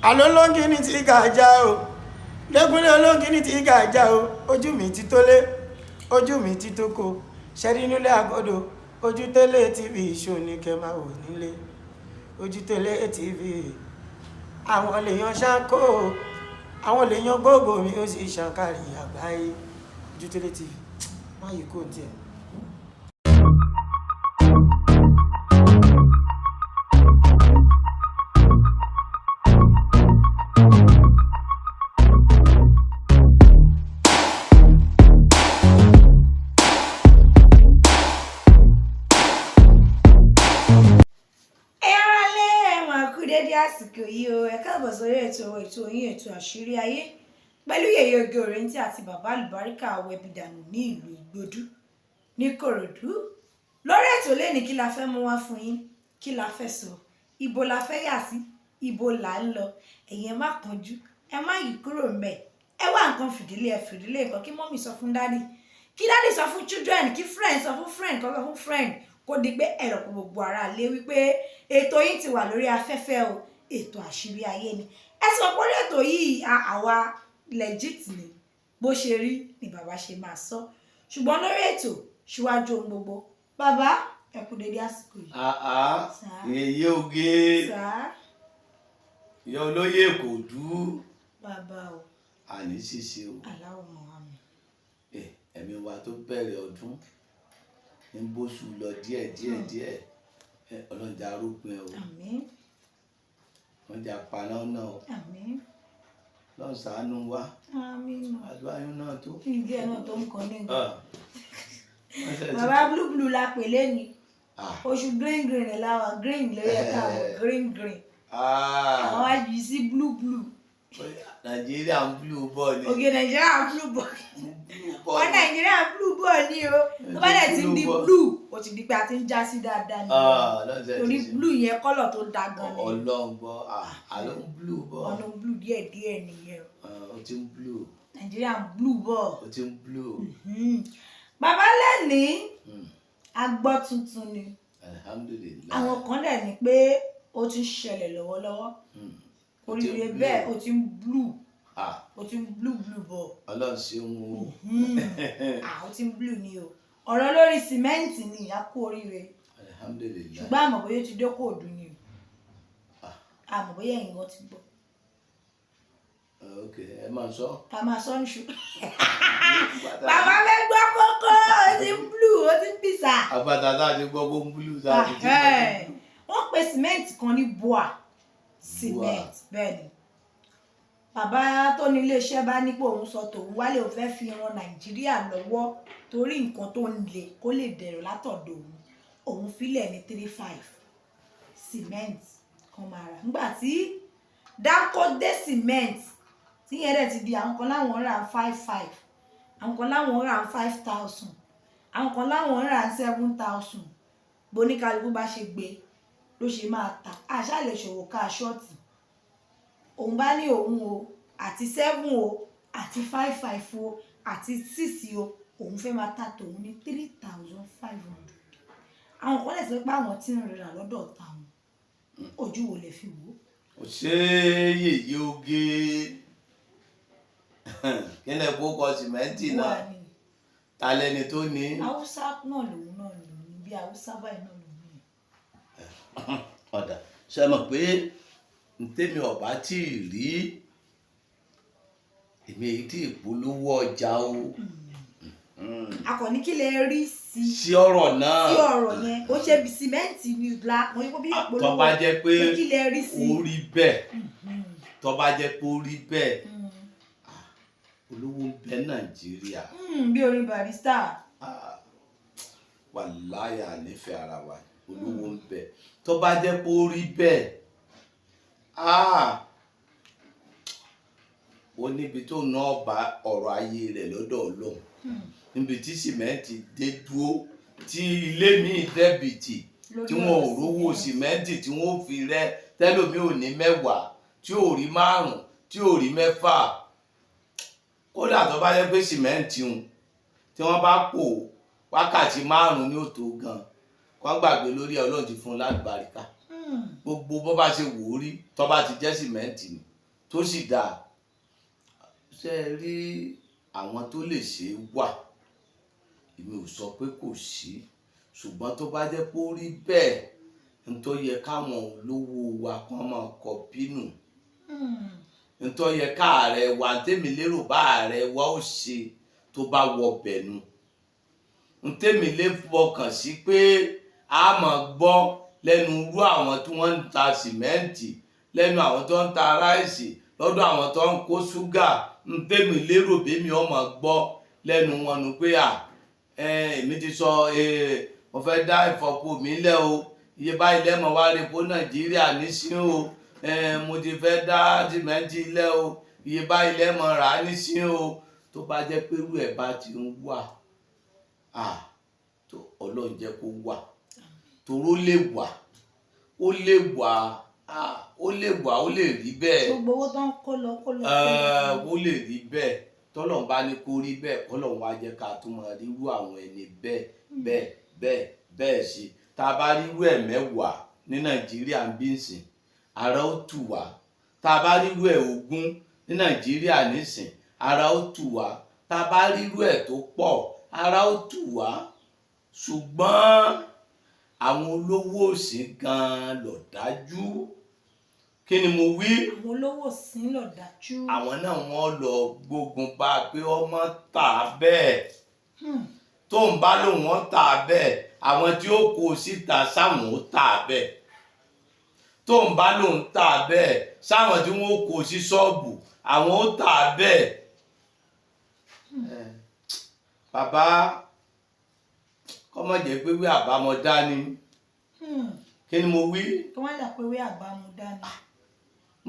Àlọ́ olóńgìní tí gàjà o, lẹ́kúnlé olóńgìní tí gàjà o. Ojú mi ti tó lé, ojú mi ti tó ko, ṣẹ́rí nílé àgọ́dọ̀. Ojútẹ́lẹ̀ TV ṣò ní kẹ́ máa wò nílé. Ojútẹ́lẹ̀ TV, àwọn lèèyàn ṣáńkó, àwọn lèèyàn gbogbo mi ó sì ṣàǹkàrí àgbáyé. Ojútẹ́lẹ̀ TV, má yìí kò tiẹ̀. Ẹ ará lé, ẹ máa kú dédé àsìkò yìí o. Ẹ káàbọ̀ sórí ètò yín, ètò Àṣírí Ayé, pẹ̀lú Yèyé Oge Òrèǹtí àti Bàbá Àlùbáríkà Wẹ̀bìdànù ní ìlú Ìgbòdú ní Kòròdú. Lórí ètò lẹ́ni, kí la fẹ́ mú wá fún yín? Kí la fẹ́ sọ? Ibo la fẹ́ yà sí? Ibo là ń lọ? Ẹ̀yin, ẹ má kánjú, ẹ má yí kúrò ńbẹ̀. Ẹ wá nǹkan fìdílé, ẹ fìdílé nǹkan. Kí mummy sọ fún daddy, kí daddy sọ fún children, kí friend sọ fún friend, kọ́ sọ fún friend, kó di pé ẹ̀rọ kò gbogbo ara lé wípé ètò yín ti wà lórí afẹ́fẹ́ o. Ètò Àṣírí Ayé ni. Ẹ sì mọ̀ pé orí ètò yìí, àwa legit ni. Bó ṣe rí ni bàbá ṣe máa sọ. Ṣùgbọ́n lórí ètò, síwájú ohun gbogbo, bàbá, ẹ kú dédé àsìkò yìí. Àá. Sá. Yèyé Oge. Sá. Ìyá olóyè kò dú. Bàbá o. Àní ṣíṣe o. Aláwọ̀ mọ̀ àmì. Ẹ̀mí wa tó bẹ̀rẹ̀ ọdún ń bóṣù lọ díẹ̀ díẹ̀ díẹ̀. Ọlọ́jà arópin ẹ o. Àmín. Wọ́n jà paná náà o. Àmín. Lọ́n ṣàánú wa. Àmín. Àdúrà yín náà tó. Ìdí ẹ̀ náà tó ń kọ ní nǹkan. Ah, wọ́n ṣe ti- Bàbá, blue blue la pè lẹ́ni. Ah, Oṣù green green la wà. Green ló yẹ ká wọ, green green. Ah, àwọn wá yìí sí blue blue. Nàìjíríà ń blue ball ni. Ògè Nàìjíríà blue ball. Ń blue ball Wọn ni. Nàìjíríà blue ball ni o. Tó bá dẹ̀ ti ń di Blue ball. blue, ó ti di pé a ti ń já sí dáadáa ni. Ah, lọ́n ṣe ti Torí ṣe. blue yẹn, colour tó da gan ni. Ọlọ́run gbọ́. Ah, àló ń blue ball. Ọ̀nà blue díẹ̀ díẹ̀ nìyẹn o. Ah, ó ti ń blue. Nàìjíríà blue ball. Ó ti ń blue. Bàbá, lẹ́ni agbọ́ tuntun ni. Alhamdulillahi. Àwọn kan dẹ̀ ní pé ó ti ń ṣẹlẹ̀ lọ́wọ́lọ́wọ́. Ó ti ń Oríire blue. bẹ́ẹ̀, ó ti ń blue. Ah, Ó ti ń blue blue ball. Ọlọ́run ṣeun o. Ah, ó ti ń blue ni o. Ọ̀rọ̀ lórí sìmẹ́ǹtì ni. A kú oríire. Alhamdulillahi. Ṣùgbọ́n àmọ̀ bóyá ó ti dé kóòdù ni o. Ah. Àmọ̀ bóyá ẹ̀yin gan ti gbọ́. Ah, ok, ẹ máa sọ. Ká máa sọ níṣu. Bàbá fẹ́ gbọ́ kókó. Ó ti ń blue, ó ti ń pìsà. Àbàtà tá a ti gbọ́ kó ń blue, tá a ti ti mọ̀ tó ń blue. Wọ́n pe sìmẹ́ǹtì kan ní BUA cement. Bẹ́ẹ̀ ni bàbá tó ní iléeṣẹ́ bá ní pé òun sọ tòun wálé, òun fẹ́ fi ran Nàìjíríà lọ́wọ́ torí nǹkan tó ń le kó lè dẹ̀rọ̀ látọ̀dọ̀ òun. Òun filẹ̀ ní 3,500 cement kan máa rà. Nígbà tí Dangote cement tí yẹn dẹ̀ ti di, àwọn kan láwọn rà 5,500, àwọn kan láwọn rà 5,000, àwọn kan láwọn rà 7,000. Boníkálukú bá ṣe gbé ló ṣe máa ta. Àṣà lè ṣòwò ká short. Òun bá ní òun o, àti seven o, àti 5,500 o, àti six o, òun fẹ́ máa ta tòun ní 3,500. Àwọn kan lè sọ pé àwọn tí ń rira lọ́dọ̀ táwọn. Ojú wo lè fi wò ó? Ó ṣe Yèyé Oge. Kí lẹ kó kọ sìmẹ́ǹtì náà? Wà ní. Ta lẹni tó ní? Haúsá náà lòun náà lòun, bí Haúsá báyìí náà lòun yẹn. Ọ̀dà, ṣe mọ̀ pé ntẹ́mi ọ̀bá tí ì rí, èmi èyí tí ìpolówó ọjà o. Akọni, kí lè rí sí Sí ọ̀rọ̀ náà. Sí ọ̀rọ̀ yẹn, ó ṣe bí sìmẹ́ǹtì ní ìlà mo ní kó bí ìpolówó. Tó bá jẹ́ pé Kí lè rí sí? ó rí bẹ́ẹ̀, tó bá jẹ́ pé ó rí bẹ́ẹ̀, olówó ń bẹ Nàìjíríà. Bí orin Barrister. Ah, wàláyà nífẹ̀ẹ́ ara wa, olówó ń bẹ. Tó bá jẹ́ pé ó rí bẹ́ẹ̀, ah, ó níbi tó ná ọba ọ̀rọ̀ ayé rẹ̀ lọ́dọ̀ Ọlọ́run, níbi tí sìmẹ́ǹtì dé dúró, tí ilé míì dẹ́bìtì, tí wọn ò rówó sìmẹ́ǹtì tí wọn ò fi rẹ́, tẹ́lómi ò ní mẹ́wàá, tí ò rí márùn, tí ò rí mẹ́fà. Kódà tó bá jẹ́ pé sìmẹ́ǹtì ń tí wọ́n bá pò wákàtí 5 ní òtó gan kó gbàgbé lórí ẹ̀, Ọlọ́run ti fún un lálùbáríkà. Gbogbo bó bá ṣe wò ó rí, tó bá ti jẹ́ sìmẹ́ǹtì ni. Tó sì dáa. Ṣé ẹ rí àwọn tó lè ṣe é wà? Èmi ò sọ pé kò sí, ṣùgbọ́n tó bá jẹ́ pé ó rí bẹ́ẹ̀, n tó yẹ káwọn olówó wa kán máa kọ bínú, n tó yẹ káàrẹ wa, tèmi lérò bá ààrẹ wa ó ṣe tó bá wọ bẹ̀nu, n tèmi lè fọkàn sí pé a máa gbọ́ lẹ́nu irú àwọn tí wọ́n ń ta sìmẹ́ǹtì, lẹ́nu àwọn tó ń ta ráìsì, lọ́dọ̀ àwọn tó ń kó ṣúgà, n tèmi lérò bẹ́mi ó máa gbọ́ lẹ́nu wọn nu pé à èmi ti sọ, mo fẹ́ dá ìfọpo mi lẹ̀ o, iye báyìí lẹ́mọ̀ wá repo Nàìjíríà nísìn o, mo ti fẹ́ dá sìmẹ́ǹtì lẹ̀ o, iye báyìí lẹ́mọ̀ rà á nísìn o. Tó bá jẹ́ pé irú ẹ̀ bá ti ń wà, tó Ọlọ́run jẹ́ kó wà, toró lè wà, ó lè wà, ó lè wà, ó lè rí bẹ́ẹ̀. Gbogbo owó tó ń kó lọ kó lọ kó lọ. Ó lè rí bẹ́ẹ̀. Tọ́lọ́run bá ní kó rí bẹ́ẹ̀, kọ́lọ́run wá jẹ́ ká tún máa rí irú àwọn ẹni bẹ́ẹ̀ bẹ́ẹ̀ bẹ́ẹ̀ bẹ́ẹ̀ sí. Tá a bá rí irú ẹ̀ 10 ní Nàìjíríà ń bí nsìn, ara ó tù wá. Tá a bá rí irú ẹ̀ 20 ní Nàìjíríà nísìn, ara ó tù wá. Tá a bá rí irú ẹ̀ tó pọ̀, ara ó tù wá. Ṣùgbọ́n àwọn olówó òsín gan-an ló dájú. Kí ni mo wí? Àwọn olówó òsín ló dájú. Àwọn náà wọ́n lọ gbógun bá a pé ọmọ tà bẹ́ẹ̀. Tó ń bá lòun wọ́n tà bẹ́ẹ̀, àwọn tí ó kó síta sáwọn ó tà bẹ́ẹ̀. Tó ń bá lòun tà bẹ́ẹ̀, sáwọn tí wọ́n kó sí ṣọ́ọ̀bù àwọn ó tà bẹ́ẹ̀. Bàbá kọ́mọ jẹ́ pé wí àbámọ̀dá ni. Kí ni mo wí? Kí wọ́n lè pé wí àbámọ̀dá ni.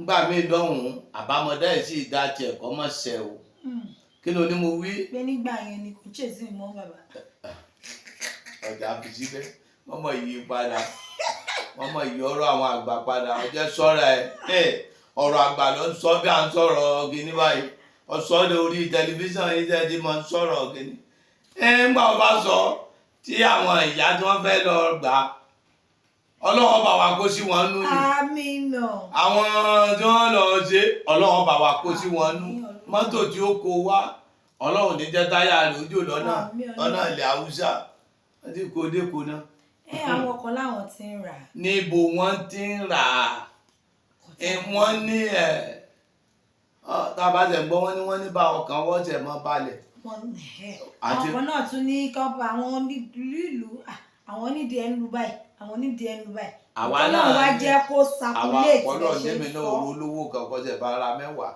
Ngbà míì lọ́hùn-ún, àbámọ̀dá yìí sì dá tiẹ̀ kọ́ mọ̀ ṣẹ o. Kí ló ní mo wí? Pé nígbà yẹn ni kò ṣèṣì mọ́ bàbá. Ọjà fi síbẹ̀, wọ́n mọ̀ yí padà, wọ́n mọ̀ yí ọ̀rọ̀ àwọn àgbà padà. Ọjọ́ sọ́ra ẹ̀, ọ̀rọ̀ àgbà ló ń sọ bí à ń sọ̀rọ̀ gíní báyìí. Ọ̀sọ́ lórí tẹlifíṣàn yìí tẹ́ ti mọ̀ ń sọ̀rọ̀ gíní. Ńgbà wọ́n bá sọ tí àwọn ìyá tí wọ́n fẹ́ lọ gbà, Ọlọ́run bá wa kó sí wọn nú ni. Àmín. Àwọn tí wọ́n lọ ṣe, Ọlọ́run bá wa kó sí wọn nú. Mọ́tò tí ó kó wá, Ọlọ́run ní jẹ́ táyà rẹ̀ ojú lọ́nà lọ́nà ilẹ̀ Haúsá wọ́n ti kó dé kó náà. Àwọn kan láwọn ti ń rà. Níbo wọ́n ti ń rà á? Wọ́n ní ẹ̀ tá a bá tẹ̀ gbọ́, wọ́n ní bá ọkàn wọ́n tẹ̀ mọ́ balẹ̀. Àwọn kan náà tún ní kọ́pọ̀ àwọn nílùú, àwọn nídìí ẹ̀ ń lu báyìí, àwọn nídìí ẹ̀ ń lu báyìí. Àwa náà wá jẹ́ kó sakuléètì rẹ̀ ṣe sọ. Olówó kan kọ́sẹ̀ bá ra 10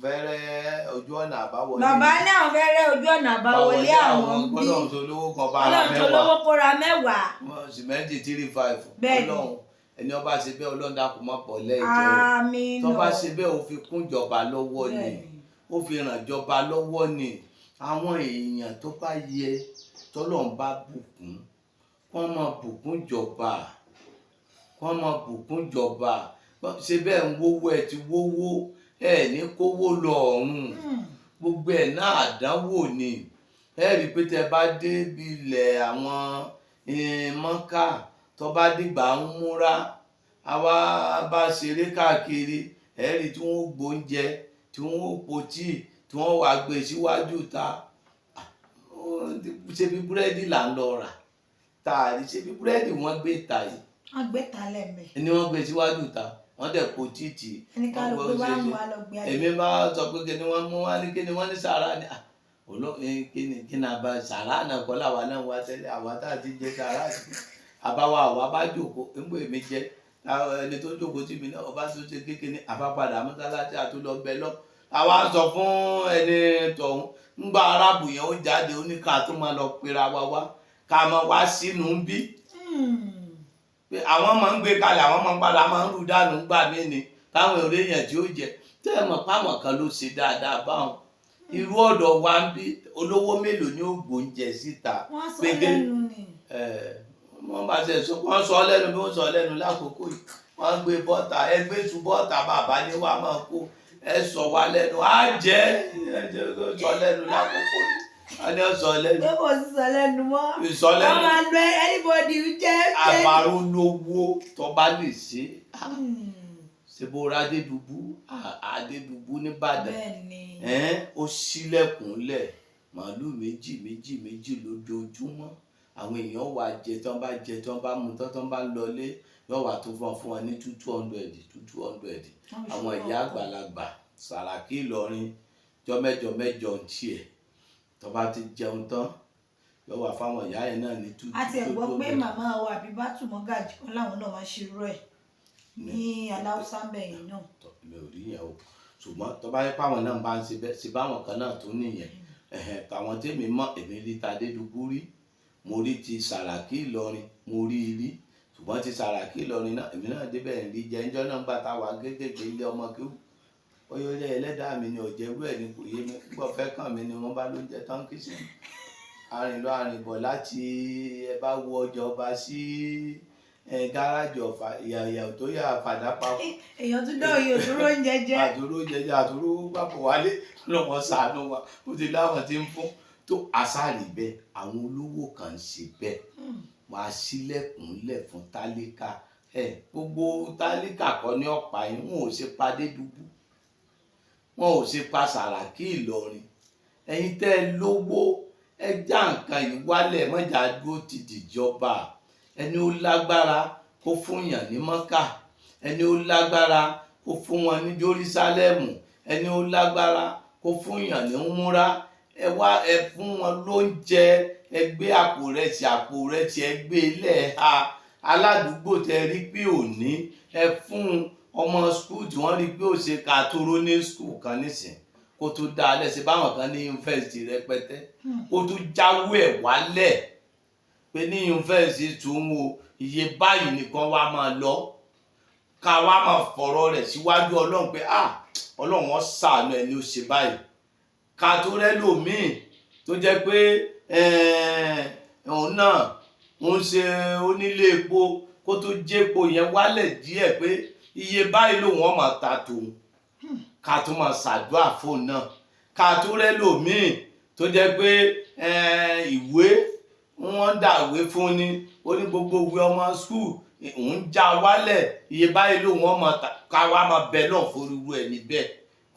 fẹ́rẹ́ ojú ọ̀nà àbáwọlé. Bàbá náà fẹ́rẹ́ ojú ọ̀nà àbáwọlé àwọn ń bí. Ọlọ́run tó lówó kan bá ra 10. Ọlọ́run tó lówó kó ra 10. Sìmẹ́ǹtì 3.5. Ọlọ́run ẹni ọba ṣe bẹ́ẹ̀, Ọlọ́run dákun mọ́ pọ̀ lẹ́yìn jẹ́. Àmín. Tó bá ṣe bẹ́ẹ̀, ó fi kún jọba lọ́wọ́ ni, ó fi ràn jọba lọ́wọ́ ni. Àwọn èèyàn tó bá yẹ tọ́lọ́run bá bùkún, kọ́ máa bùkún jọba, kọ́ máa bùkún jọba. Ṣe bẹ́ẹ̀ ń wówó, ẹ ti wówó, ẹ ní kówó lọ ọ̀run. Gbogbo ẹ̀ náà àdánwò ni. Ẹ rí i pé tẹ bá débi ilẹ̀ àwọn Mọ́kà, tó bá dìgbà ń múra, àwa bá ṣeré káàkiri, ẹ rí i tí wọ́n gbóúnjẹ, tí wọ́n po tíì, tí wọ́n wá gbé síwájú ta. Ṣe bí búrẹ́dì là ń lọ rà tààrí, ṣe bí búrẹ́dì wọ́n gbé ta yìí. Wọ́n gbé ta lẹ́mẹ̀. Ni wọ́n gbé síwájú ta, wọ́n dẹ̀ po títì. Ẹni ká ló gbé wá ń wá lọ gbé ayé. Èmi máa sọ pé kí ni wọ́n mú wá ní, kí ni wọ́n ní sàrà ni kí ni kí ni àbá sàrà náà kọ́ làwa náà wá tẹ́lẹ̀, àwa tá a ti jẹ sàrà sí àbáwá, àwa bá jòkó ńgbò èmi jẹ ẹni tó jókòó tì mí náà, ọba tó ṣe kékeré àbápadà mọ́sálásí àtúlọ bẹ lọ. Àwa sọ fún ẹni tọ̀hún ńgbà arábù yẹn ó jáde, ó ní ká tó máa lọ pera wa wá, ká máa wá sínú bí pé àwọn máa ń gbé kalẹ̀, àwọn máa ń padà máa ń rú dànù ńgbà mí ni táwọn èrè yẹn tí ó jẹ tẹ́ ẹ mọ̀ páwọn kan ló ṣe dáadáa báwọn. Irú ọ̀dọ̀ wa ń bí, olówó mélòó ni ó gbóúnjẹ síta? Wọ́n sọ lẹ́nu ni. Wọ́n bá ṣe sọ, wọ́n sọ lẹ́nu bí wọ́n sọ lẹ́nu lákòókò yìí. Wọ́n gbé bọ́tà, ẹ gbé tu bọ́tà, bàbá ní wàá máa kó ẹ sọ wa lẹ́nu, á jẹ́ ẹ sọ lẹ́nu lákòókò yìí, wọ́n ní sọ lẹ́nu. Pé kò sí sọ lẹ́nu mọ́. Ìsọ lẹ́nu. Wọ́n máa lọ anybody jẹ́. Àbárò lówó tó bá lè ṣe. Ṣe Ṣe bó ra Adédùbú, Adédùbú nìbàdàn? Bẹ́ẹ̀ ni. Ẹn, ó ṣílẹ̀kùn lẹ̀, màálù méjì méjì méjì lójoojúmọ́. Àwọn èèyàn wà jẹ tán, bá jẹ tán, bá mu tán, tán bá ń lọlé, yóò wà tó fún wọn ní two two hundred, two two hundred. Àwọn ìyá àgbàlagbà, Sàràkí Ìlọrin, jọ mẹ́jọ mẹ́jọ ń tiẹ̀, tó bá ti jẹun tán, yóò wà fáwọn ìyá yẹn náà ní two A ti ẹ̀ two gbọ́ pé hundred. Màmá wa Àbíbátù Mọ́gàjì kan láwọn náà máa ń ṣerú ẹ̀ ní Aláùsá ń bẹ̀yẹn náà. Tọ́, mi ò rí yẹn o, ṣùgbọ́n tó bá yẹ pé àwọn náà bá ń ṣe bẹ́ẹ̀, ṣe báwọn kan náà tó nìyẹn. Ẹ̀hẹ̀n, tàwọn tèmi mọ̀, èmi rí tAdédùbú rí, mo rí ti Sàràkí Ìlọrin, mo rí i rí. Ṣùgbọ́n ti Sàràkí Ìlọrin náà, èmi náà débẹ̀ ń rí jẹ ńjọ́ náà gbà táwa kéékèèké ilé ọmọ kéwù. Ó yọ ilé ẹlẹ́dàá mi ni ọ̀jẹ̀rú ẹ̀ ni kò yé mi gbọ́ fẹ́ kàn mí ni wọ́n bá lóúnjẹ tán kí sí arìnlọ arìnbọ̀ láti ẹ bá wo ọjà ọba sí ẹ gáràjì Ọ̀fà, ìyà tó yà fàdá pa. Èèyàn tún dá òye òdúró oúnjẹ jẹ. Àdúró jẹjẹ, àdúró gbàpọ̀ wálé lọ́wọ́ sàánú wa. Ó ti láwọn tí ń fún tó àṣàrí bẹ́ẹ̀. Àwọn olówó kan ń ṣe bẹ́ẹ̀, wọ́n á ṣílẹ̀kùn lẹ̀ fún tálíkà. Ẹ gbogbo tálíkà kọ́ ní ọ̀pá yín. Wọn ò ṣe pa Adédùbú, wọn ò ṣe pa Sàràkí Ìlọrin. Ẹ̀yin tẹ́ ẹ lówó, ẹ já nǹkan yìí wálẹ̀, mọ́jà dúró ti dìjọba. Ẹni ó lágbára kó fún yàn ní Mọ́kà, ẹni ó lágbára kó fún wọn ní Jerusalem, ẹni ó lágbára kó fún yàn ní múra. Ẹ wá, ẹ fún wọn lóúnjẹ, ẹ gbé àpò rẹsì, àpò rẹsì, ẹ gbé ilẹ̀ ha aládùúgbò tẹ rí pé òní ẹ fún ọmọ school tí wọ́n rí pé ó ṣe kàtóró ní school kan nísìn, kó tó dá a lẹ́sẹ̀ báwọn kan ní yunifásitì rẹpẹtẹ, kó tó jáwé ẹ̀ wálẹ̀ pé ní yunifásitì tún wo iye báyìí nìkan wá máa lọ, ká wá máa fọ̀rọ̀ rẹ̀ síwájú Ọlọ́run pé, ah, Ọlọ́run wọn ṣàánú ẹni ó ṣe báyìí. Ká tó rẹ́ lòmíì tó jẹ́ pé òun náà ń ṣe onílé epo, kó tó jépo yẹn wálẹ̀ díẹ̀ pé iye báyìí lòun ọ̀ máa ta tòun, ká tó máa ṣàdúrà fóun náà. Ká tó rẹ́ lòmíì tó jẹ́ pé ìwé wọ́n dàwé fún ni, ó ní gbogbo ìwé ọmọ school òun já wálẹ̀, iye báyìí lòun ọ̀ máa ta, ká wá máa bẹ náà forúurú ẹ̀ níbẹ̀,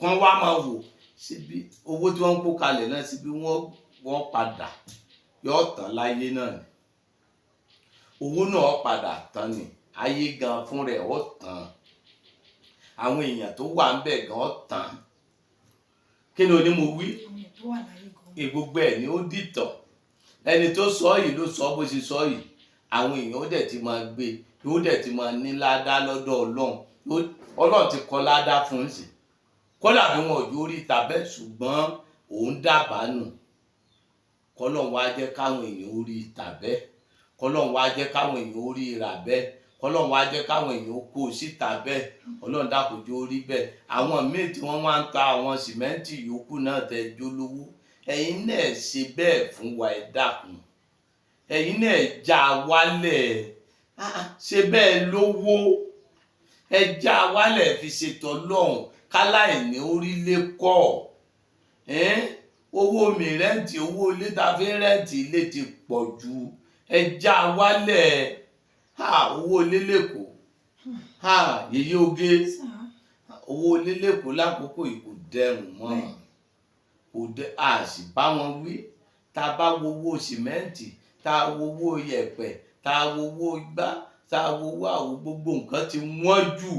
kán wá máa wò síbi owó tí wọ́n ń kó kalẹ̀ náà, síbi wọ́n padà yóò tán láyé náà ni. Owó náà padà tán ni, ayé gan fún rẹ̀ ó tán, àwọn èèyàn tó wà ń bẹ̀ gan ó tán. Kí ni oní mo wí? Àwọn èèyàn tó wà láyé gan. Gbogbo ẹ̀ ni ó dìtàn. Ẹni tó sọ yìí ló sọ bó ṣe sọ yìí. Àwọn èèyàn ó dẹ̀ ti máa gbé, yóò dẹ̀ ti máa ní ládá lọ́dọ̀ Ọlọ́run. Ọlọ́run ti kọ ládá fún un sí, kódà bí wọn ò jó rí tàbẹ́, ṣùgbọ́n òun dábàá nù. Kọ́lọ́run wá jẹ́ káwọn èèyàn ó rí tàbẹ́, kọ́lọ́run wá jẹ́ káwọn èèyàn ó rí rà bẹ́ẹ̀, kọ́lọ́run wá jẹ́ káwọn èèyàn ó kó síta bẹ́ẹ̀. Ọlọ́run dákun jẹ́ ó rí bẹ́ẹ̀. Àwọn míì tí wọ́n wá ń ta àwọn sìmẹ́ǹtì yòókù náà tẹ́ jólówó, ẹ̀yin náà ṣe bẹ́ẹ̀ fún wa, ẹ dákun. Ẹ̀yin náà já wálẹ̀, ṣe bẹ́ẹ̀ lówó, ẹ já wálẹ̀, fi ṣètò Ọlọ́run káláìní orílẹ̀ kọ́. Owó mi rent, owó ilé tá a fi ń rent ilé ti pọ̀ jù, ẹ já wálẹ̀. Owó ilé lẹ́kọ̀ọ́, yèyé oge, owó ilé lẹ́kọ̀ọ́ lákòókò yìí kò dẹrùn mọ́, kò dẹ. A sì bá wọn wí. Tá a bá wo owó sìmẹ́ǹtì, tá a wo owó yẹ̀pẹ̀, tá a wo owó igbá, tá a wo owó àwo, gbogbo nǹkan ti wọ́n jù.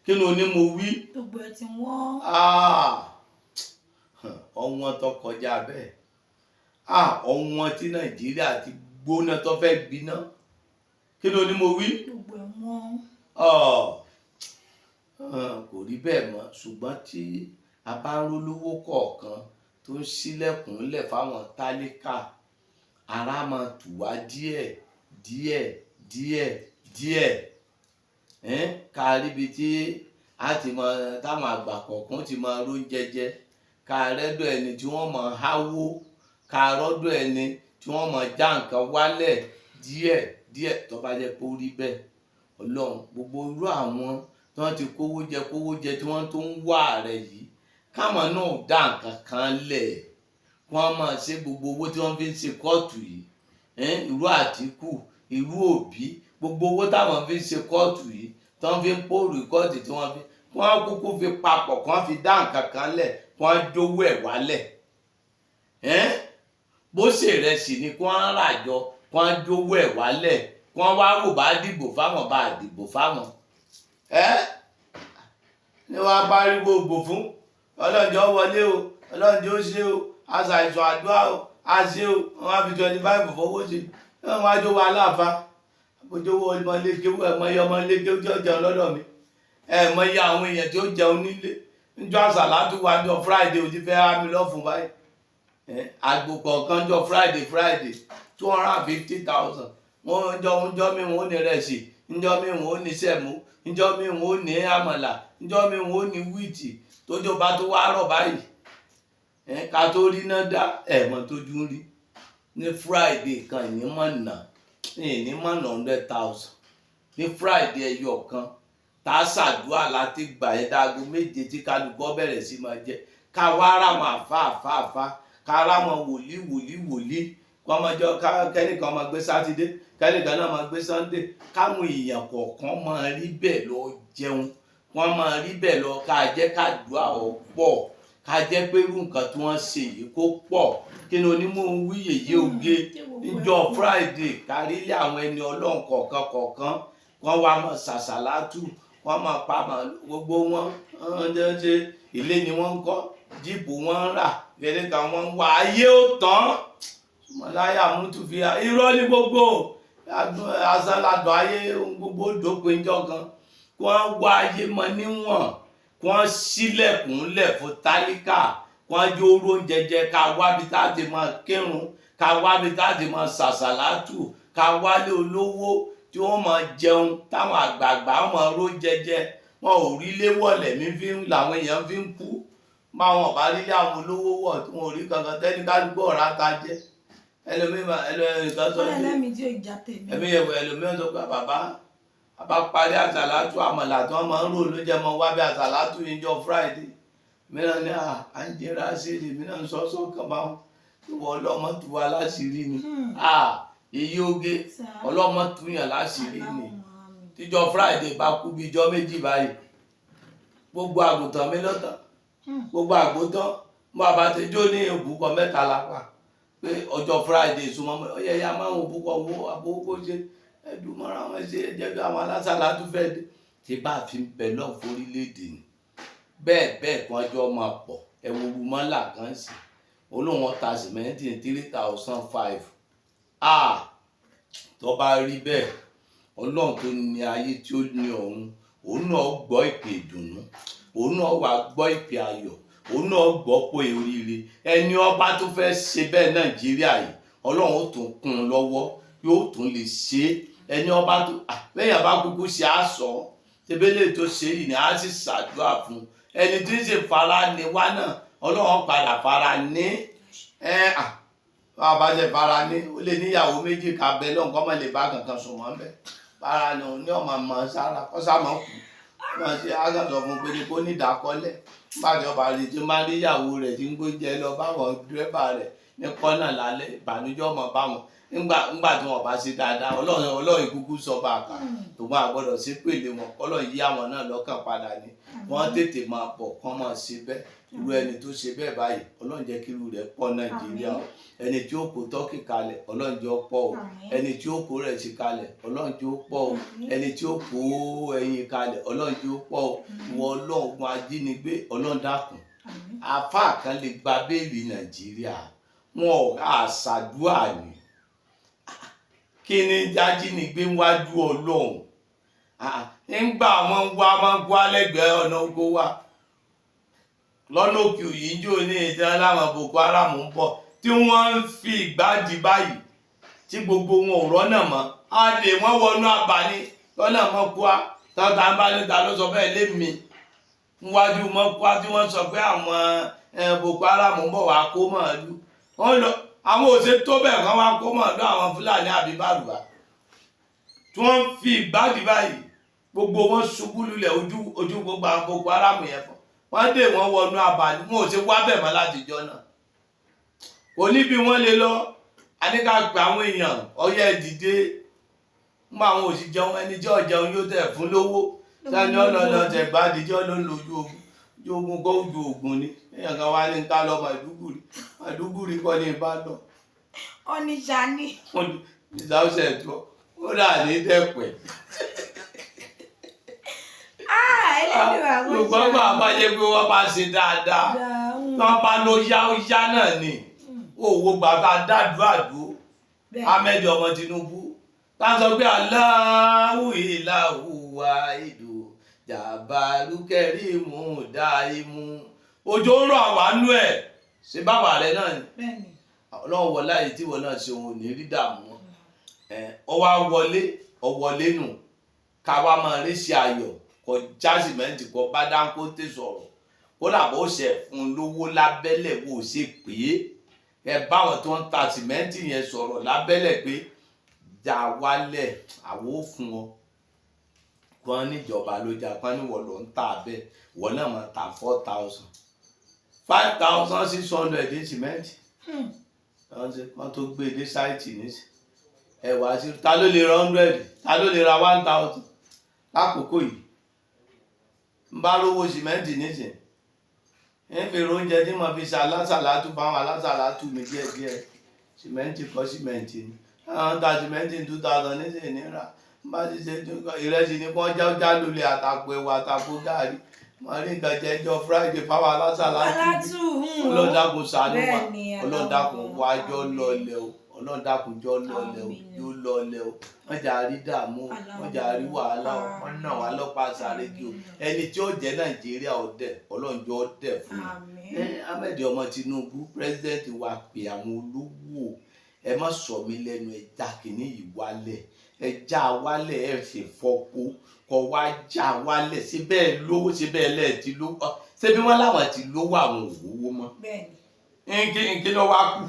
Kí ni oní mo wí? Gbogbo ẹ ti wọ́n. Ọ̀wọ́n tó kọjá bẹ́ẹ̀, ọ̀wọ́n tí Nàìjíríà ti gbóná tó fẹ́ gbiná. Kí ni oní mo wí? Gbogbo ẹ wọ́n. Kò rí bẹ́ẹ̀ mọ́. Ṣùgbọ́n tí a bá ń rólówó kọ̀ọ̀kan tó ń ṣílẹ̀kùn lẹ̀ fáwọn tálíkà, ara máa tù wá díẹ̀ díẹ̀ díẹ̀ díẹ̀. Ká ríbi tí a ti mọ táwọn àgbà kọ̀ọ̀kan ti máa róúnjẹ jẹ, ká rẹ́dọ̀ ẹni tí wọ́n máa háwó, ká rọ́dọ̀ ẹni tí wọ́n máa já nǹkan wálẹ̀ díẹ̀ díẹ̀. Tó bá jẹ́ pé ó rí bẹ́ẹ̀, Ọlọ́run, gbogbo irú àwọn tí wọ́n ti kówó jẹ kówó jẹ, tí wọ́n tó ń wá rẹ̀ yìí, káwọn náà dá nǹkan kan lẹ̀, kí wọ́n máa ṣe gbogbo owó tí wọ́n fi ń ṣe kóòtù yìí. Irú Àtíkù, irú Òbí, gbogbo owó táwọn fi ń ṣe kóòtù yìí, tí wọ́n fi ń pò rìkọ́ọ̀dì tí wọ́n fi wọ́n kúkú fi papọ̀ kí wọ́n fi dá nǹkan kan lẹ̀ kí wọ́n dówó ẹ̀ wálẹ̀. Ẹ́n, bó ṣe rẹsì ni kí wọ́n rà jọ kí wọ́n dówó ẹ̀ wálẹ̀ kí wọ́n wá wò bá dìbò fáwọn bá dìbò fáwọn. Ẹ́ ni wọ́n á pariwo ògbò fún ọlọ́njọ́ wọlé o, ọlọ́njọ́ ó ṣe o, aṣàìsàn àdúrà o, a ṣe o, wọ́n á fi 25 fowó ṣe, wọ́n á jó wa aláàfa àbójúwò ọmọléke, ẹ̀mọye ọmọléke tí ó jẹun lọ́dọ̀ mi, ẹ̀mọye àwọn èèyàn tí ó jẹun nílé níjọ́ àṣàlátù wa jọ Friday ò ti fẹ́ há mi lọ́fun báyìí. Àgbò kọ̀ọ̀kan jọ Friday Friday 250,000. Wọ́n jọ ń jọ́ mi wọ́n ní rẹ̀sì, ńjọ́ mi wọ́n ní sẹ̀mó, ńjọ́ mi wọ́n ní àmàlà, ńjọ́ mi wọ́n ní wíìtì. Tójó bá tó wá rọ̀ báyìí, ká tó rí náà dá ẹ̀mọ́ tójú ń rí ní Friday kan, ìní mọ̀nà 100,000 ní Friday ẹyọ kan tá a ṣàdúrà láti gbà yẹn dáago 7 tí kálukú bẹ̀rẹ̀ sí máa jẹ, ká wá ráwọn àfa àfa àfa, ká ráwọn wòlíì wòlíì wòlíì kọ́ ọmọ jọ, kẹ́nìkan máa gbé Sátidé, kẹ́nìkan náà máa gbé Sunday, káwọn èèyàn kọ̀ọ̀kan máa rí bẹ́ẹ̀ lọ jẹun, wọ́n máa rí bẹ́ẹ̀ lọ, ká jẹ́ ká dùá ọ̀ pọ̀, ká jẹ́ pé irú nǹkan tí wọ́n ṣe yìí kó pọ̀. Kí ni onímọ̀ wí yèyé oge níjọ́ Friday, kárí ilé àwọn ẹni ọlọ́run kọ̀ọ̀kan kọ̀ọ̀kan, wọ́n wá máa ṣàṣàlátù, wọ́n máa pa màálù, gbogbo wọn wọ́n jẹ́ ṣe ilé ni wọ́n ń kọ́, jíìpù wọ́n ń rà, kẹ́lẹ́ kan wọ́n ń wá ayé ó tán mọ̀láyà mútu fi irọ́ ní gbogbo asálàdùn ayé gbogbo dópin jọ kan. Kí wọ́n wá ayé mọ níwọ̀n, kí wọ́n ṣílẹ̀kùn lẹ̀ fún tálíkà, kí wọ́n jó oró oúnjẹ jẹ, ká wábi tá a ti máa kírun, ká wábi tá a ti máa ṣàṣàlátù, ká wálé olówó tí wọ́n máa jẹun, táwọn àgbààgbà máa ró jẹjẹ. Wọn ò rí léwọ̀lẹ̀ mi fi ń làwọn èèyàn fi ń kú báwọn ọ̀bá rílé àwọn olówó wọ̀ tí wọn ò rí kankan tẹ́ni kálukú ọ̀rá ta jẹ́. Ẹlòmíràn ẹlòmíràn sọ Ó lè lẹ́mìí tí ò já tèmi. Ẹ̀mí yẹn ẹlòmíràn sọ pé bàbá bàbá parí àsàlátù àmàlà tí wọ́n máa ń rò ló jẹ́ mọ́ wá bí àsàlátù yìí jọ Friday mìíràn ní à ń jẹrà sílì mìíràn sọ́sọ́ kan bá wọn ìwọ ọlọ́mọ tu wa láṣìírí ni, èyí oge ọlọ́mọ tu yàn láṣìírí ni. Tíjọ Friday bá kú bí ijọ́ méjì báyìí, gbogbo àgùntàn mi lọ́tàn, gbogbo àgùntàn mo àbàtẹ́jọ́ ní òbúkọ mẹ́ta lápá pé ọjọ́ Friday súnmọ́ mọ́ ọyẹ ya máa ń òbúkọ wo àbówó ṣe ẹdùn mọ́ra wọn ṣe ẹjẹ́ bí àwọn alásàlátú fẹ́ dé tí bá a fi ń bẹ lọ́ọ̀ forílẹ̀-èdè ni bẹ́ẹ̀ bẹ́ẹ̀ kan ọjọ́ máa pọ̀. Ẹ wo mọ́là kan sí olóhùn ọta sìmẹ́ǹtì 3,500. Tó bá rí bẹ́ẹ̀, ọlọ́run tó ní ayé tí ó ní ọ̀run, òun náà gbọ́ ìpè ìdùnnú, òun náà wà gbọ́ ìpè ayọ̀, òun náà gbọ́ pé oríire. Ẹni ọba tó fẹ́ ṣe bẹ́ẹ̀ Nàìjíríà yìí, ọlọ́run ó tún kún un lọ́wọ́, yóò tún lè ṣe é. Ẹni ọba tó lẹ́yìn bá kúkú ṣe á sọ tebele tó ṣe yìí ni á sì ṣàdúrà fún ẹni tí ń ṣe fara ní wá náà, ọlọ́run padà fara ní ẹ bá ṣe fara ní. Ó lè níyàwó méjì ká bẹ lọ́n kọ́ mọ̀ lè bá kankan sùn mọ́ bẹ́ẹ̀ fara ní òun ní ọmọ mọ̀ sára kọ́sà mọ̀ kú wọ́n ṣe ágàsọ fún pé kó ní ìdákọ́lẹ̀ nígbà tí ọba rẹ̀ ti máa níyàwó rẹ̀ tí ń gbóúnjẹ lọ báwọn dírẹ́bà rẹ̀ ní kọ́nà lálẹ́, ìbànújẹ́ ọmọ báwọn ńgbà tí wọn bá ṣe dáadáa. Ọlọ́run ọlọ́run kúkú sọ bá a kà tó máa gbọ́dọ̀ sí pèlè wọn kọ́lọ̀ yí àwọn náà lọ́kàn padà ni wọ́n tètè máa bọ̀ kán máa ṣe bẹ́ẹ̀. Irú ẹni tó ṣe bẹ́ẹ̀ báyìí, ọlọ́run jẹ́ kí irú rẹ̀ pọ̀ Nàìjíríà o. Ẹni tí ó kó tọ́kì kalẹ̀, ọlọ́run jẹ́ ó pọ̀ o. Ẹni tí ó kó rẹ̀sì kalẹ̀, ọlọ́run jẹ́ ó pọ̀ o. Ẹni tí ó kó ẹyin kalẹ̀, ọlọ́run jẹ́ ó pọ̀ o. Ìwọ ọlọ́run ogun ajínigbé, ọlọ́run dákun. Àáfàá kan lè gba béèlì Nàìjíríà, wọn ò àṣàdúà ni. Kí ni jájínigbé wájú ọlọ́run ńgbà wọn wá wọn wá lẹ́gbẹ̀ẹ́ ọ̀nà oko wa lọ́nà òkè òyìn jò ní ìtàn láwọn Boko Haram ń bọ̀ tí wọ́n ń fi ìgbádìí báyìí tí gbogbo wọn ò rọ́nà mọ́ á lè wọ́n wọnú àbáni lọ́nà mọ́kúá tọ́ta ń bá níta ló sọ bẹ́ẹ̀ lémi níwájú mọ́kúá tí wọ́n sọ pé àwọn Boko Haram ń bọ̀ wá kó màálù wọ́n lọ. Àwọn òṣè tó bẹ̀ kán wá kó màálù àwọn Fúlàní àbí bàrùbá tí wọ́n ń fi ìgbádìí báyìí, gbogbo wọn ṣubú lulẹ̀ ojú ojú gbogbo àwọn Boko Haram yẹn fọ́ wọ́n dé wọ́n wọnú àbàní, wọn ò ṣe wá bẹ̀ mọ́ látijọ́ náà. Kò níbi wọ́n lè lọ. Àníkà pé àwọn èèyàn ọyẹ dìde ń bá àwọn òsì jẹun, ẹni tí ò jẹun yóò tẹ̀ fún lówó. Sani ọlọlọ tẹ bá dijọ́ ló ń lo ojú ogun, ojú ogun kọ́, ojú ogun ni. Èèyàn kan wá ní ká lọ Maiduguri, Maiduguri kọ́ ní bá lọ. Ọ̀nìṣà ni. Ìsáwùsẹ̀ tó ó rà ní dẹ́pẹ̀. Ah, Elédùà kó Ṣùgbọ́n ṣàánú. bàbá yẹ pé wọ́n bá ṣe dáadáa, wọ́n bá lọ yá, ó yá náà ni. Owó bàbá dàdúrà dúró. Ahmed ọmọ Tinubu tá a sọ pé aláwù ìlàwù wa ìdò jàbálù kẹrìmù dáìmù, òjò ń rọ àwánú ẹ ṣe báwa rẹ náà ni. Ọlọ́run wọlé àyè tí wọn náà ṣe, òun ò ní rí dààmú ẹ. Ọ wá wọlé, ọ wọlé nù, ká wá máa rí ṣe ayọ̀ kọ já sìmẹ́ǹtì, kọ bá Dangote sọ̀rọ̀, kódà bó ṣe fún un lówó lábẹ́lẹ̀, bó ṣe pé ẹ báwọn tó ń ta sìmẹ́ǹtì yẹn sọ̀rọ̀ lábẹ́lẹ̀ pé já wálẹ̀, àwọ̀ ó fún ọ kàn níjọba ló já kàn ní wọ́n lọ ń tà bẹ́ẹ̀, wọ́n náà máa ta 4,000, 5,600 ní sìmẹ́ǹtì. Wọ́n tó gbé dé site nísì ẹ wá sí, ta ló lè ra 100, ta ló lè ra 1,000 lákòókò yìí? Ń bá lówó sìmẹ́ǹtì nísìn, ń fi oúnjẹ tí mo fi ṣe alásàlátù fáwọn alásàlátù mi díẹ̀díẹ̀. Sìmẹ́ǹtì kọ́, sìmẹ́ǹtì ni àwọn ta sìmẹ́ǹtì 2,000 nísìn níra. Ń bá ti ṣe ìrẹsì ní kí wọ́n já já lulẹ̀, àtàpọ̀ ẹ̀wà, àtàpọ̀ gàrí, mo rí nǹkan jẹ jọ Friday fáwọn alásàlátù mi. Ọlọ́run dákun ṣàánú wa. Ọlọ́run dákun wájọ́ lọlẹ̀ o. Ọlọ́run dákun jọ́ lọlẹ̀ o, yóò lọlẹ̀ o. Wọ́n jà rí dààmú o, wọ́n jà rí wàhálà o, wọ́n nà wá lọ́pàá sáré kí o. Ẹni tí ó jẹ́ Nàìjíríà ọ̀dẹ̀, Ọlọ́run jọ ọ̀dẹ̀ fún un. Ahmed ọmọ Tinubu, president wa, pè àwọn olówó, ẹ má sọ mí lẹ́nu, ẹ já kínní yìí wálẹ̀, ẹ já wálẹ̀, ẹ ṣe fọpo kọ wá já wálẹ̀. Síbẹ̀ lówó, síbẹ̀ lẹ́ẹ̀ ti lówó, ṣebí wọ́n láwọn ti lówó, àwọn òwòwò mọ́. Nkí nkí ló wá kù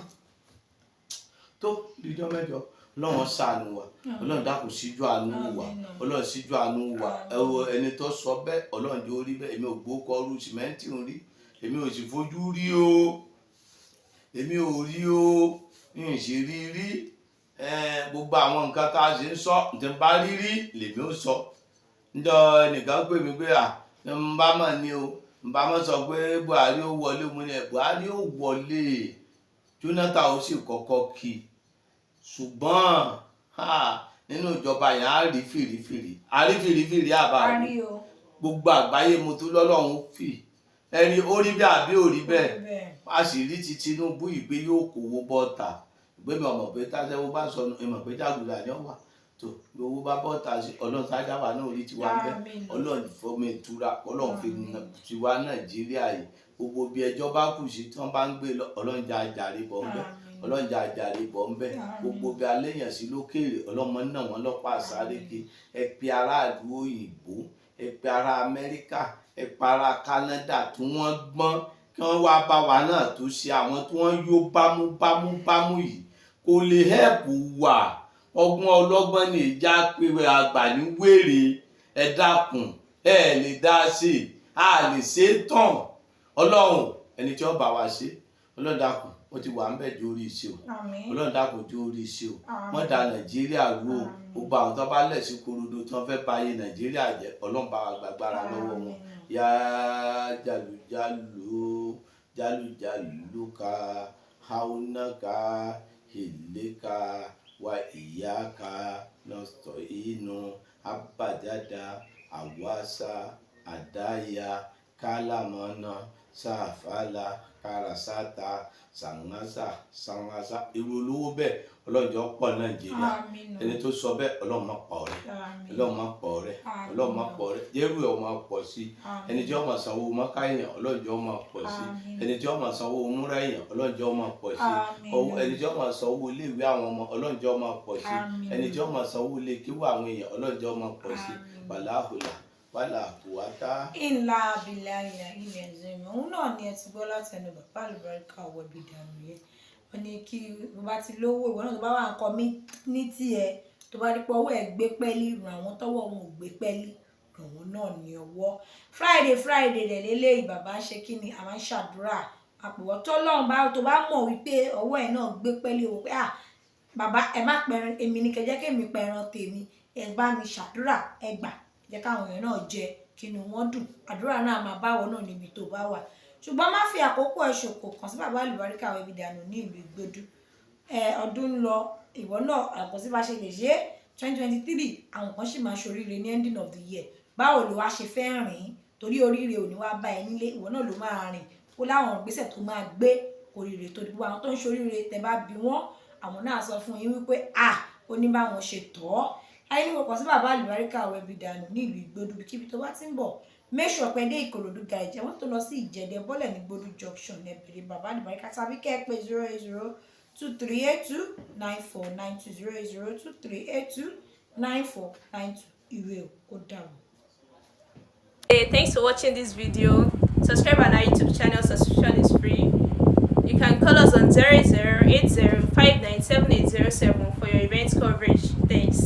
tó díjọ́ mẹ́jọ. Ọlọ́run ṣàánú wa. Ọlọ́run dákun síjú àánú wa. Ọlọ́run síjú àánú wa. Ẹ wo ẹni tó sọ bẹ́ẹ̀, Ọlọ́run jẹ́ orí bẹ́ẹ̀. Èmi ò gbó kọrú sìmẹ́ǹtì ń rí, èmi ò sì fojú rí o, èmi ò rí o, n sì rí rí. Gbogbo àwọn nǹkan tá a sì ń sọ tí n bá rí rí lèmi ò sọ. Njọ ẹnìkan pè mí pé à ń bá mọ̀ ni o, ń bá mọ̀ sọ pé Buhari ó wọlé. Mo ní Buhari ó wọlé, Jonathan ó sì kọ́kọ́ kí i, ṣùgbọ́n nínú ìjọba yẹn á rí fìrífìrí, á rí fìrífìrí àbá rí gbogbo àgbáyé. Mo tún lọ́lọ́run fì ẹni ó rí bẹ́ẹ̀ àbí ò rí bẹ́ẹ̀. A sì rí ti Tinubu yìí pé yóò kówó bọ́ta. Ìgbé mi ọmọ pé táṣẹ́wó bá sọnù, ìmọ̀ pé jàgùdà ni ó wà tó bí owó bá bọ́ta sí. Ọlọ́run sáájà wà náà orí tiwa ń bẹ́. Ọlọ́run fọmọ ìtura, Ọlọ́run fi tiwa Nàìjíríà yìí. Gbogbo bí ẹjọ́ bá kù sí tí wọ́n bá ń gbé lọ, Ọlọ́run jà jàre bọ̀ ń bẹ́. Ọlọ́run jà jàre bọ̀ ń bẹ́. Gbogbo bí aléyàn sí lókèèrè, ọlọ́mọ náà wọ́n lọ́pàá sáré kí ẹ pe aráàlú òyìnbó, ẹ pe ará Amẹ́ríkà, ẹ pe ará Kánádà tí wọ́n gbọ́n, kí wọ́n wá bá wa náà tó ṣe àwọn tí wọ́n yó bámú bámú yìí kò lè help wa. Ọgbọ́n ọlọ́gbọ́n ní ìjà pé àgbà ní wèrè. Ẹ dákun, ẹ lè dá sí i, a lè ṣe é tán. Ọlọ́run ẹni tí ó bá wa ṣe, Ọlọ́run dákun, ó ti wà ń bẹ̀ jó orí iṣẹ́ o. Ọlọ́run dákun, jó orí iṣẹ́ o. Wọ́n da Nàìjíríà rú o. Gbogbo àwọn tó bá lẹ̀ sí korodo tí wọ́n fẹ́ bà ayé Nàìjíríà jẹ́, Ọlọ́run bá wa gbàgbára lọ́wọ́ wọn. Yá jàlújàlú jàlújàlú ka haunaka ìléka wa ìyáka nọ́sọ̀ inú abàjáda àwàsà àdáyà kálámọ́nà sàfàlà kárasátà sàngásà sàngásà. Irú olówó bẹ́ẹ̀, ọlọ́jọ́ pọ̀ Nàìjíríà. Ẹni tó sọ bẹ́ẹ̀, Ọlọ́run má pa ọ̀rẹ́, Ọlọ́run má pa ọ̀rẹ́, Ọlọ́run má pa ọ̀rẹ́. Jẹ́rú ẹ̀ máa pọ̀ sí. Ẹni tí ó máa sanwó mọ́ká èèyàn, ọlọ́jọ́ máa pọ̀ sí. Ẹni tí ó máa sanwó múra èèyàn, ọlọ́jọ́ máa pọ̀ sí. Ẹni tí ó máa sanwó iléèwé àwọn ọmọ, ọlọ́jọ́ máa pọ̀ sí. Ẹni tí ó máa sanwó ilé kíwọ́ àwọn èèyàn, ọlọ́jọ́ máa pọ̀ sí. Wàláhùlà wàlà kùwátá. Ìlà abilà ìlà ilẹ̀ ẹ̀zẹ̀mẹ̀ òun náà ni ẹ ti gbọ́ láti ẹnu bàbá àlùbáríkà ọwọ́ ibi dànù yẹn. Wọ́n ní kí bó bá ti lówó, ìwọ náà tó bá wà nǹkan mí ní tiẹ̀, tó bá rí pé ọwọ́ ẹ̀ gbé pẹ́lí, ràn àwọn tọ́wọ́ wọn ò gbé pẹ́lí, ràn wọ́n náà ní ọwọ́. Friday Friday rẹ̀ lélẹ́yìí, bàbá ń ṣe kí ni, a máa ń ṣàdúrà àpòwọ́ tọ́lọ́run bá tó bá mọ̀ wípé ọwọ́ ẹ̀ náà gbé pẹ́lí o, pé à bàbá ẹ má pẹran, èmi ni kẹjẹ́ kémi pẹran tèmi, ẹ bá mi ṣàdúrà, ẹ gbà Jẹ́ káwọn èèyàn náà jẹ kí inú wọn dùn. Àdúrà náà máa báwọ náà níbi tó bá wà. Ṣùgbọ́n má fi àkókò ẹ̀ ṣòkò, kàn sí Bàbá Àlùbáríkà Ẹbí Dànù ní ìlú Ìgbódú. Ẹ ọdún ń lọ, ìwọ náà àkọsí bá ṣe lè ṣe é. 2023, àwọn kan sì máa ṣoríire ní ending of the year. Báwo ló wá ṣe fẹ́ rìn? Torí oríire ò ní wá bá ẹ nílé, ìwọ náà ló máa rìn. Ó láwọn ìgbésẹ̀ tó máa gbé oríire tó di. Gbogbo àwọn tó ń ṣoríire, tẹ bá bi wọ́n, àwọn náà sọ fún yín wípé à ó ní báwọn ṣe tọ́ ọ́ ayé ní. Kọ̀ọ̀kan sí Bàbá Àlùbáríkà Ẹbí Dànù ní ìlú Ìgbódú. Kíbi tó bá ti ń bọ̀, make sure pé dé Ìkòròdú garage, wọ́n tó lọ sí Ìjẹ̀dẹ̀, bọ́lẹ̀ ní Gbódú junction, ẹ bèrè Bàbá Àlùbáríkà, tàbí kẹ́ ẹ pé 08023829492, 08023829492. Ire o, ó dàbọ̀. Hey, thanks for watching this video. Subscribe on our YouTube channel, subscription is free. You can call us on 0080 for your event coverage. Thanks.